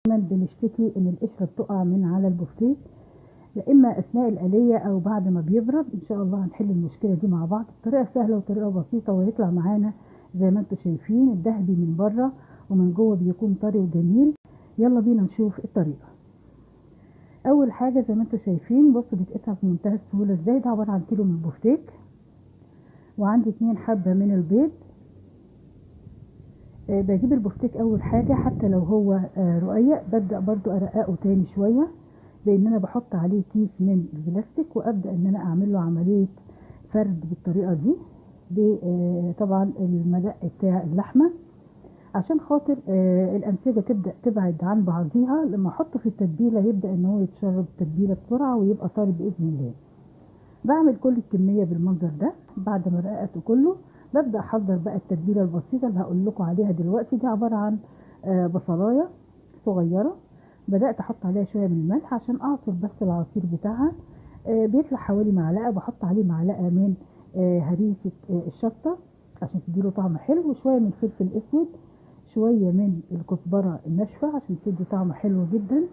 دايما بنشتكي ان القشرة بتقع من على البفتيك، يا اما اثناء القليه او بعد ما بيبرد. ان شاء الله هنحل المشكلة دي مع بعض بطريقة سهلة وطريقه بسيطة، وهيطلع معانا زي ما انتم شايفين الذهبي من بره ومن جوه بيكون طري وجميل. يلا بينا نشوف الطريقة. اول حاجة زي ما انتم شايفين، بصوا بيتقطع بمنتهى السهولة ازاي. ده عبارة عن كيلو من البفتيك، وعندي 2 حبه من البيض. بجيب البفتيك اول حاجة حتى لو هو رقيق، ببدا برضو ارققه تاني شوية بان انا بحط عليه كيس من البلاستيك، وابدا ان انا اعمل له عملية فرد بالطريقة دي، طبعا المدق بتاع اللحمة، عشان خاطر الانسجة تبدا تبعد عن بعضيها. لما احطه في التتبيله يبدا ان هو يتشرب التتبيله بسرعة ويبقى طري باذن الله. بعمل كل الكمية بالمنظر ده. بعد ما رققته كله ببدا احضر بقى التتبيله البسيطة اللي هقول لكم عليها دلوقتي. دي عبارة عن بصلايه صغيرة بدات احط عليها شوية من الملح عشان اعصر بس العصير بتاعها. بيطلع حوالي معلقه، بحط عليه معلقه من هريسه الشطه عشان تديله طعم حلو، وشوية من فلفل اسود، شوية من الكزبره الناشفه عشان تدي طعم حلو جدا.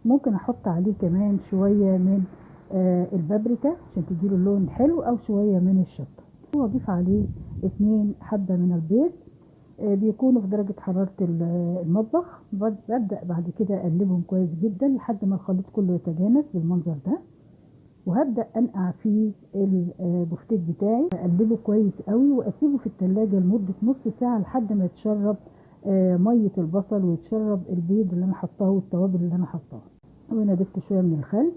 ممكن احط عليه كمان شوية من البابريكا عشان تديله اللون حلو، او شوية من الشطه. واضيف عليه 2 حبه من البيض، بيكونوا في درجه حرارة المطبخ. ببدا بعد كده اقلبهم كويس جدا لحد ما الخليط كله يتجانس بالمنظر ده، وهبدا انقع فيه البفتيك بتاعي. اقلبه كويس قوي واسيبه في التلاجة لمدة نص ساعة لحد ما يتشرب مية البصل ويتشرب البيض اللي انا حطاه والتوابل اللي انا حطاها. وهنا ضفت شوية من الخل،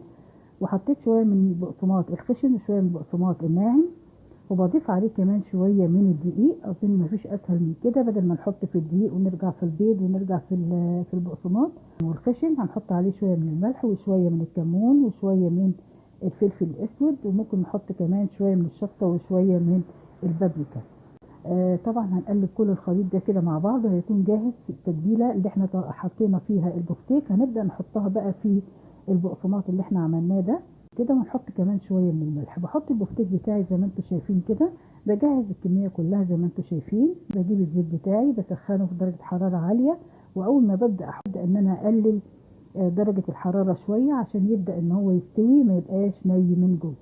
وحطيت شوية من البقسماط الخشن وشوية من البقسماط الناعم، وبضيف عليه كمان شوية من الدقيق. اظن مفيش اسهل من كده، بدل ما نحط في الدقيق ونرجع في البيض ونرجع في البقسماط والخشن، هنحط عليه شوية من الملح وشوية من الكمون وشوية من الفلفل الاسود، وممكن نحط كمان شوية من الشطه وشوية من البابريكا. طبعا هنقلب كل الخليط ده كده مع بعض، وهيكون جاهز. التتبيله اللي احنا حطينا فيها البفتيك هنبدا نحطها بقى في البقسماط اللي احنا عملناه ده كده، ونحط كمان شوية من الملح. بحط البفتيك بتاعي زي ما انتم شايفين كده، بجهز الكمية كلها زي ما انتم شايفين. بجيب الزيت بتاعي بسخنه في درجه حرارة عالية، واول ما ببدا احط ان انا اقلل درجه الحرارة شوية عشان يبدا ان هو يستوي ما يبقاش ني من جوه.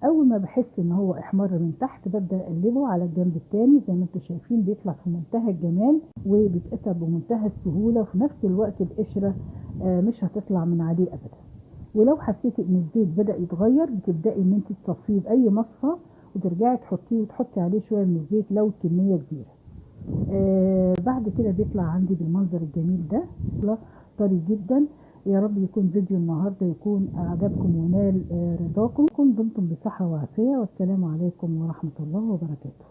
اول ما بحس ان هو احمر من تحت ببدا اقلبه على الجنب التاني. زي ما انتم شايفين بيطلع في منتهى الجمال وبيتقطع بمنتهى السهولة، وفي نفس الوقت القشرة مش هتطلع من عليه ابدا. ولو حسيتي ان الزيت بدا يتغير بتبداي ان انت تصفية باي مصفى وترجعي تحطيه وتحطي عليه شوية من الزيت لو الكمية كبيرة. بعد كده بيطلع عندي بالمنظر الجميل ده، طري جدا. يا رب يكون فيديو النهارده يكون اعجبكم ونال رضاكم. دمتم بصحة وعافيه، والسلام عليكم ورحمة الله وبركاته.